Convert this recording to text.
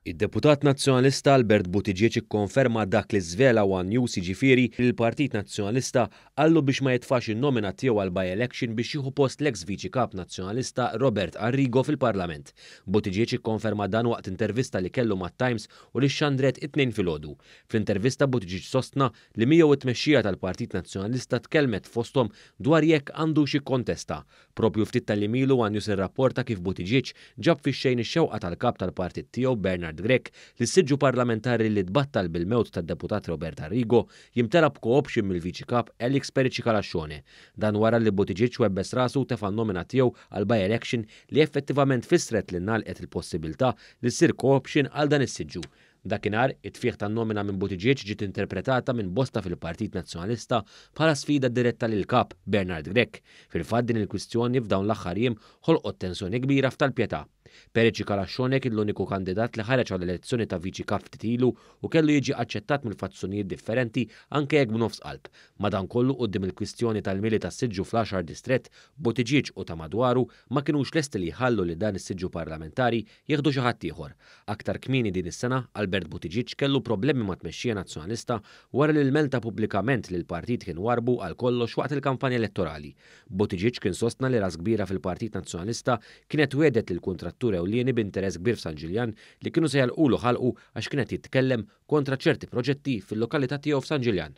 Id-deputat Nazzjonalista Albert Buttigieg ikkonferma dak li żvela one News, jiġifieri li l-Partit Nazzjonalista qallu biex ma jitfax in-nomina tiegħu għal by-election biex jieħu post l-eks Viċi Kap Nazzjonalista Robert Arrigo fil-Parlament. Buttigieg ikkonferma dan waqt intervista li kellu mat-Times u li xxandret it-Tnejn filgħodu. Fl-intervista Buttigieg sostna li miegħu t-tmexxija tal-Partit Nazzjonalista tkellmet fosthom dwar jekk għandux jikkontesta. Proprju ftit tal-jiem ilu one News irrapporta kif Buttigieg ġab fix-xejn ix-xewqa tal-Kap tal-partit tiegħu Bernard Grech li s-siġġu parlamentari li tbattal bil-mewt tad-deputat Robert Arrigo jimtela b'co-option mill-Viċi Kap Alex Perici Calascione. Dan wara li Buttigieg webbes rasu u tefa' n-nomina tiegħu għal by-election li effettivament fissret li ngħalqet il-possibilità li ssir co-option għal dan is-siġġu. Dakinhar, it-tfigħ tan-nomina minn Buttigieg ġiet interpretata minn bosta fil-Partit Nazzjonalista bħala sfida diretta lill-Kap, Bernard Grech. Fil-fatt din il-kwistjoni f'dawn l-aħħar jiem ħolqot tensjoni kbira f'Tal-Pietà. Perici Calascione kien l-uniku kandidat li ħareġ għall-elezzjoni ta' Viċi Kap ftit ilu u kellu jiġi aċċettat mill-fazzjonijiet differenti anke jekk b'nofs qalb. Madankollu quddiem il-kwistjoni tal-mili tas-siġġu fl-għaxar distrett, Buttigieg u ta' madwaru ma kinux lesti li jħallu li dan is-siġġu parlamentari jieħdu xi ħadd ieħor. Aktar kmieni din is-sena, Albert Buttigieg kellu problemi mat-tmexxija Nazzjonalista wara li lmenta pubblikament li l-partit kien warrbu għal kollox waqt il-kampanja elettorali. Buttigieg kien sostna li ras kbira fil-Partit Nazzjonalista kienet wiegħdet lill-kuntrattur ewlieni b'interess kbir f'San Ġiljan li kienu se jagħlqulu ħalqu għax kien qed jitkellem kontra ċerti proġetti fil-lokalità tiegħu f'San Ġiljan.